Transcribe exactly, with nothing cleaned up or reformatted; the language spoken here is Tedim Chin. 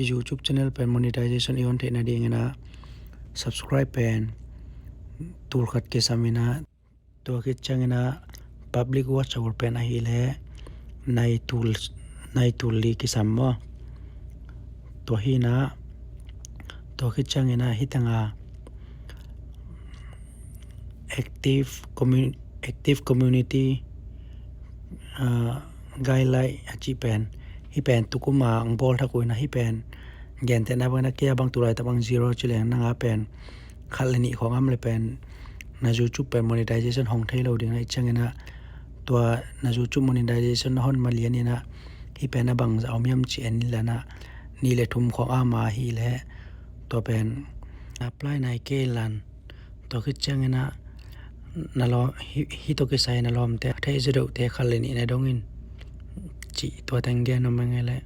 YouTube channel pen monetization i on theihna dingin ah subscribe pen tul khat kisam in ah, tua khit ciangin ah public watch hour pen ahih leh nai tul, nai tul li kisam maw. Tua hi in ah, tua khit ciangin ah hih teng ah active commu-, active community, ah, guideline a cih pen, hih pen tukum a hong bawl thak uh in ah, hih pen gentehna bang in ah kei a bang tu laitak bang zero ci leng, nang a pen khat le nih khawng om leh pen na YouTube pen monetization hong thei lo ding ahih ciangin ah, tua na YouTube monetization na hon ma lian in ah, hih pen a bangzah om hiam ci en in la, nih le thum khawng om a hih leh tua pen apply nai kei in la, tua khit ciangin ah na lawm, hih, hih tawh kisai na lawmte, a theih zaw deuhte khat le nih na dong in, cih tua teng gen om ing ei leh.